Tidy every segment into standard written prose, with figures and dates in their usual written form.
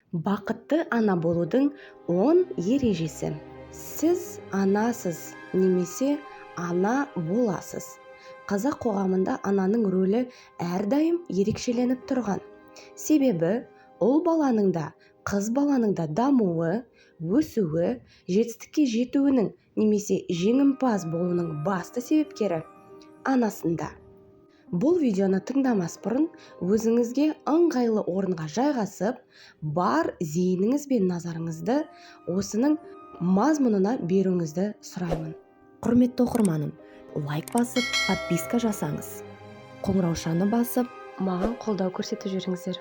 Бақытты ана болудың 10 ережесі. Сіз анасыз немесе ана боласыз. Қазақ қоғамында ананың рөлі әрдайым ерекшеленіп тұрған. Себебі ұл баланың да, қыз баланың да дамуы, өсуі, жетістікке жетуінің немесе жеңімпаз болуының басты себепкері анасында. Бұл видеоны тыңдамас бұрын өзіңізге ыңғайлы орынға жайғасып, бар зейініңіз бен назарыңызды осының мазмұнына беруіңізді сұраймын. Құрметті оқырманым, лайк басып, подписка жасаңыз. Қоңыраушаны басып, маған қолдау көрсетіп жіберіңіздер.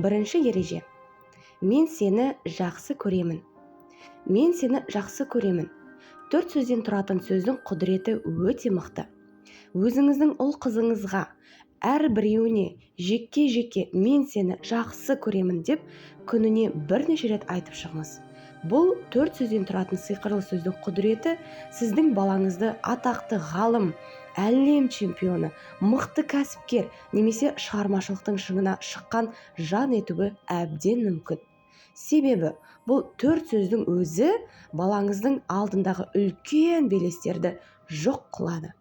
Бірінші ереже. Мен сені жақсы көремін. Мен сені жақсы көремін. 4 сөзден тұратын сөздің құдіреті өте мықты. Өзіңіздің ұл-қызыңызға әрбіреуіне жекке-жеке мен сені жақсы көремін деп күніне бірнеше рет айтып шығыңыз. Бұл 4 сөзден тұратын сиқырлы сөздің құдіреті сіздің балаңызды атақты ғалым, әлем чемпионы, мықты кәсіпкер немесе шығармашылықтың шыңына шыққан жан етуі әбден мүмкін. Себебі бұл 4 сөздің өзі балаңыздың алдындағы үлкен белестерді жоқ қылады.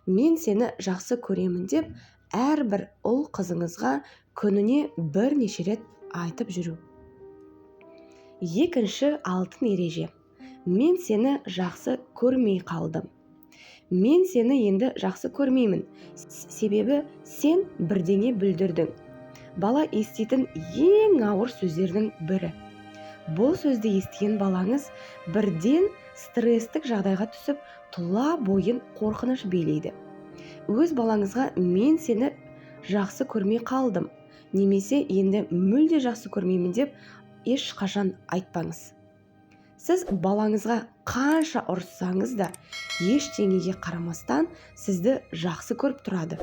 Мен сені жақсы көремін деп әрбір ұл қызыңызға күніне бірнеше рет айтып жүру. Екінші алтын ереже. Мен сені жақсы көрмей қалдым. Мен сені енді жақсы көрмеймін. Себебі сен бірдеңе бүлдірдің. Бала еститін ең ауыр сөздердің бірі. Бұл сөзді естіген балаңыз бірден стресстік жағдайға түсіп, тұла бойын қорқыныш билейді. Өз балаңызға мен сені жақсы көрмей қалдым, немесе енді мүлде жақсы көрмеймін деп ешқашан айтпаңыз. Сіз балаңызға қанша ұрыссаңыз да, ештеңеге қарамастан сізді жақсы көріп тұрады.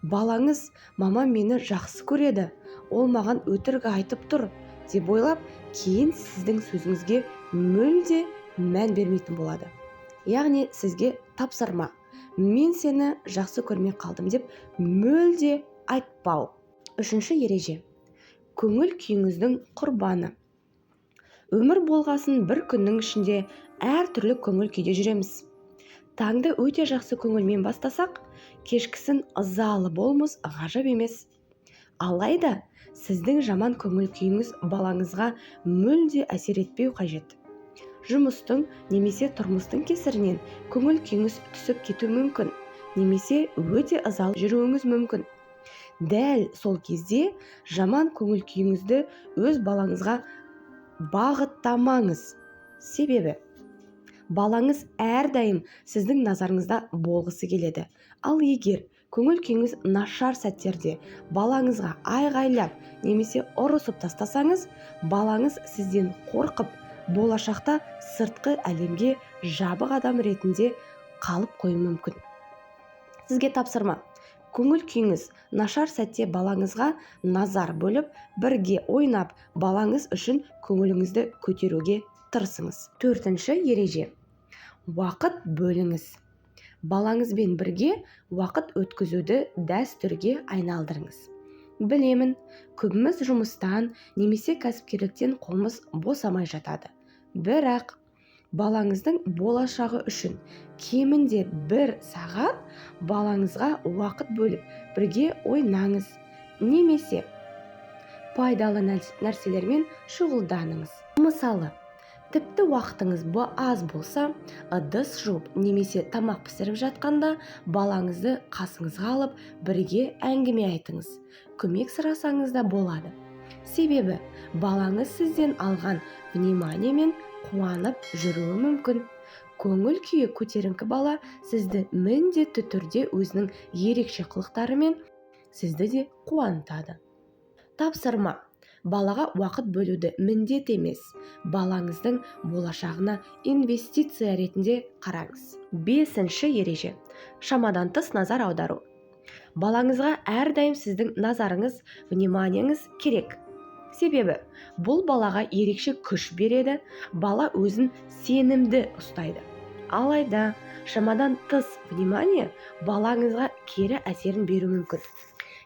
Балаңыз мама мені жақсы көреді, ол маған өтірік айтып тұр деп ойлап, кейін сіздің сөзіңізге мүлде мән бермейтін болады. Яғни сізге тапсырма, мен сені жақсы көрмей қалдым деп мүлде айтпау. Үшінші ереже. Көңіл күйіңіздің құрбаны. Өмір болғасын бір күннің ішінде әртүрлі көңіл күйде жүреміз. Таңды өте жақсы көңілмен бастасақ, кешкісін ызалы болмыз ғажап емес. Алайда сіздің жаман көңіл күйіңіз балаңызға мүлде әсер етпеу қажет. Жұмыстың немесе тұрмыстың кесірінен көңіл күйіңіз түсіп кетуі мүмкін, немесе өте ызалы жүруіңіз мүмкін. Дәл сол кезде жаман көңіл күйіңізді өз балаңызға бағыттамаңыз. Себебі балаңыз әрдайым сіздің назарыңызда болғысы келеді. Ал егер көңіл күйіңіз нашар сәттерде балаңызға айғайлап немесе ұрысып тастасаңыз, балаңыз сізден қорқып, болашақта сыртқы әлемге жабық адам ретінде қалып қоюы мүмкін. Сізге тапсырма. Көңіл күйіңіз нашар сәтте балаңызға назар бөліп, бірге ойнап, балаңыз үшін көңіліңізді көтеруге тырысыңыз. Төртінші ереже. Уақыт бөліңіз. Балаңызбен бірге уақыт өткізуді дәстүрге айналдырыңыз. Білемін, көбіміз жұмыстан немесе кәсіпкерліктен қолымыз босамай жатады. Бірақ балаңыздың болашағы үшін кемінде 1 сағат балаңызға уақыт бөліп, бірге ойнаңыз немесе пайдалы нәрселермен шұғылданыңыз. Мысалы, тіпті уақытыңыз аз болса, ыдыс жуып немесе тамақ пісіріп жатқанда балаңызды қасыңызға алып, бірге әңгіме айтыңыз. Көмек сұрасаңыз да болады. Себебі балаңыз сізден алған вниманиемен қуанып жүруі мүмкін. Көңіл күйі көтеріңкі бала сізді міндетті түрде өзінің ерекше қылықтарымен сізді де қуантады. Тапсырма. Балаға уақыт бөлуді міндет емес, балаңыздың болашағына инвестиция ретінде қараңыз. Бесінші ереже. Шамадан тыс назар аудару. Балаңызға әрдайым сіздің назарыңыз, вниманиеңіз керек. Себебі бұл балаға ерекше күш береді, бала өзін сенімді ұстайды. Алайда шамадан тыс внимание балаңызға кері әсерін беруі мүмкін.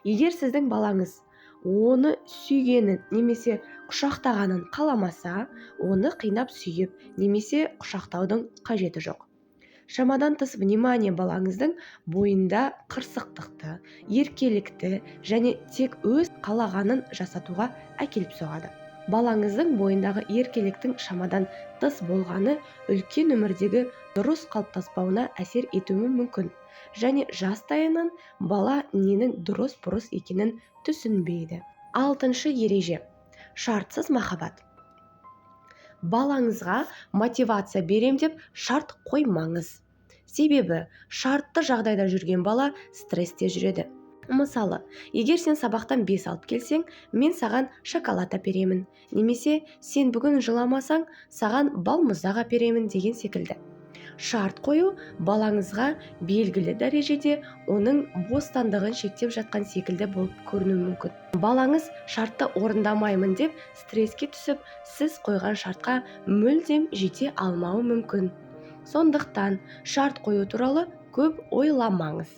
Егер сіздің балаңыз оны сүйгенін немесе құшақтағанын қаламаса, оны қинап сүйіп немесе құшақтаудың қажеті жоқ. Шамадан тыс внимание балаңыздың бойында қырсықтықты, еркелікті және тек өз қалағанын жасатуға әкеліп соғады. Балаңыздың бойындағы еркеліктің шамадан тыс болғаны үлкен өмірдегі дұрыс қалыптаспауына әсер етуі мүмкін және жастайынан бала ненің дұрыс бұрыс екенін түсінбейді. Алтыншы ереже. Шартсыз махаббат. Балаңызға мотивация берем деп шарт қоймаңыз. Себебі шартты жағдайда жүрген бала стрессте жүреді. Мысалы, егер сен сабақтан 5 алып келсең, мен саған шоколад әперемін, немесе сен бүгін жыламасаң, саған балмұздақ әперемін деген секілді. Шарт қою балаңызға белгілі дәрежеде оның бостандығын шектеп жатқан секілді болып көрінуі мүмкін. Балаңыз шартты орындамаймын деп стресске түсіп, сіз қойған шартқа мүлдем жете алмауы мүмкін. Сондықтан шарт қою туралы көп ойламаңыз.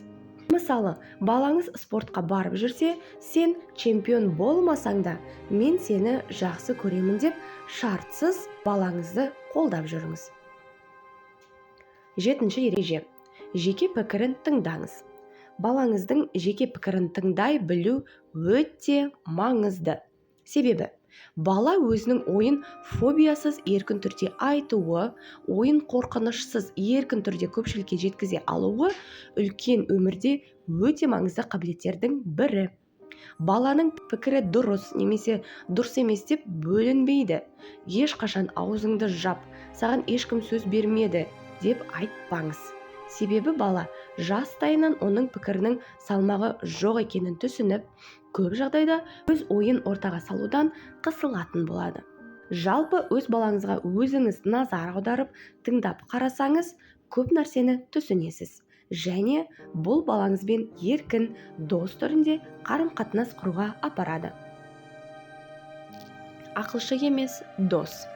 Мысалы, балаңыз спортқа барып жүрсе, сен чемпион болмасаң да, мен сені жақсы көремін деп шартсыз балаңызды қолдап жүріңіз. Жетінші ереже. Жеке пікірін тыңдаңыз. Балаңыздың жеке пікірін тыңдай білу өте маңызды. Себебі бала өзінің ойын фобиясыз еркін түрде айтуы, ойын қорқынышсыз еркін түрде көпшілікке жеткізе алуы үлкен өмірде өте маңызды қабілеттердің бірі. Баланың пікірі дұрыс немесе дұрыс емес деп бөлінбейді. Ешқашан аузыңды жап, саған ешкім сөз бермеді деп айтпаңыз. Себебі бала жастайынан оның пікірінің салмағы жоқ екенін түсініп, көп жағдайда өз ойын ортаға салудан қысылатын болады. Жалпы өз балаңызға өзіңіз назар аударып, тыңдап қарасаңыз, көп нәрсені түсінесіз. Және бұл балаңызбен еркін дос түрінде қарым-қатынас құруға апарады. Ақылшы емес, дос.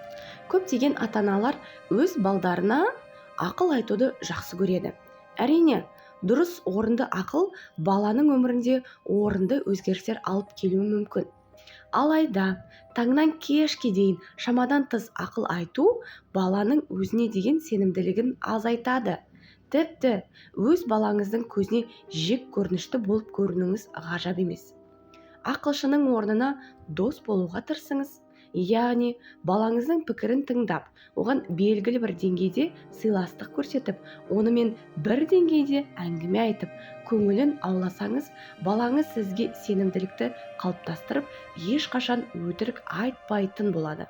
Көптеген ата-аналар өз балдарына ақыл айтуды жақсы көреді. Әрине, дұрыс орынды ақыл баланың өмірінде орынды өзгерістер алып келуі мүмкін. Алайда, таңнан кешке дейін шамадан тыс ақыл айту баланың өзіне деген сенімділігін азайтады. Тіпті, өз балаңыздың көзіне жек көрінішті болып көрінуіңіз ғажап емес. Ақылшының орнына дос болуға тырысыңыз. Яғни, балаңыздың пікірін тыңдап, оған белгілі бір деңгейде сыйластық көрсетіп, онымен бір деңгейде әңгіме айтып, көңілін ауласаңыз, балаңыз сізге сенімділікті қалыптастырып, ешқашан өтірік айтпайтын болады.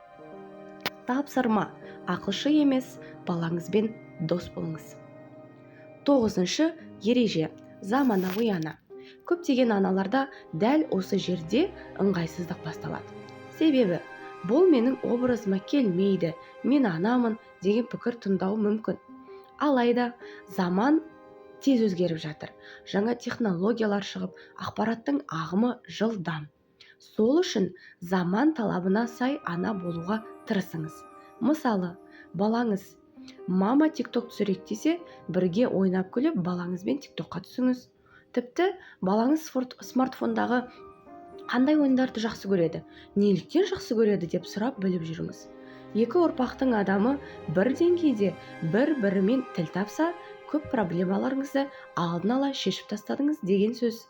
Тапсырма: ақылшы емес, балаңызбен дос болыңыз. 9-шы ереже. Заманауи ана. Көптеген аналарда дәл осы жерде ыңғайсыздық басталады. Себебі бұл менің образыма келмейді, мен анамын деген пікір тыңдауы мүмкін. Алайда заман тез өзгеріп жатыр. Жаңа технологиялар шығып, ақпараттың ағымы жылдам. Сол үшін заман талабына сай ана болуға тырысыңыз. Мысалы, балаңыз мама TikTok түсірейік десе, бірге ойнап күліп балаңызбен TikTokқа түсіңіз. Тіпті балаңыз смартфондағы қандай ойындарды жақсы көреді, неліктен жақсы көреді деп сұрап біліп жүріңіз. Екі ұрпақтың адамы бір деңгейде бір-бірімен тіл тапса, көп проблемаларыңызды алдын ала шешіп тастадыңыз деген сөз.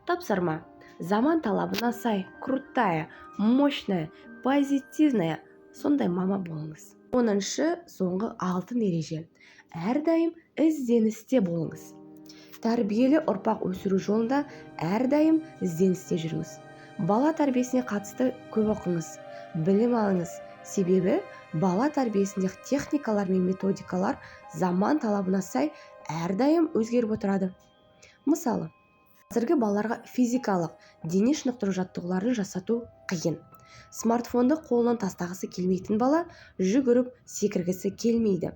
Тапсырма: заман талабына сай, крутая, мощная, позитивная сондай мама болыңыз. 10-шы соңғы алтын ереже. Әрдайым ізденісте болыңыз. Тәрбиелі ұрпақ өсіру жолында әрдайым ізденісте жүріңіз. Бала тәрбиесіне қатысты көп оқыңыз, білім алыңыз. Себебі бала тәрбиесінде техникалар мен методикалар заман талабына сай әрдайым өзгеріп отырады. Мысалы, қазіргі балаларға физикалық дене шынықтыру жаттығуларын жасату қиын. Смартфонды қолынан тастағысы келмейтін бала жүгіріп секіргісі келмейді.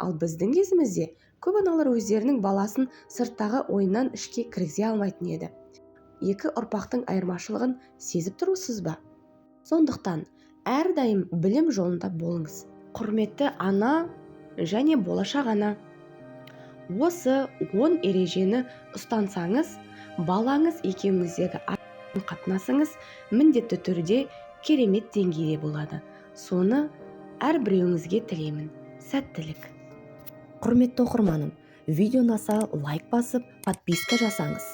Ал біздің кезімізде көп аналар өздерінің баласын сырттағы ойыннан ішке кіргізе алмайтын еді. Екі ұрпақтың айырмашылығын сезіп тұрсыз ба? Сондықтан әрдайым білім жолында болыңыз. Құрметті ана және болашақ ана, осы 10 ережені ұстансаңыз, балаңыз екеуіңіздегі Қатынасыңыз міндетті түрде керемет деңгейде болады. Соны әрбіреуіңізге тілеймін. Сәттілік! Құрметті оқырманым, видео ұнаса, лайк басып, подписка жасаңыз,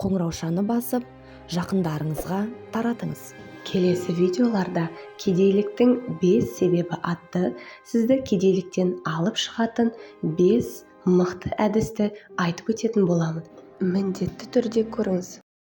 қоңыраушаны басып, жақындарыңызға таратыңыз. Келесі видеоларда «Кедейліктің бес себебі» атты сізді кедейліктен алып шығатын бес мықты әдісті айтып өтетін боламын. Міндетті түрде көріңіз.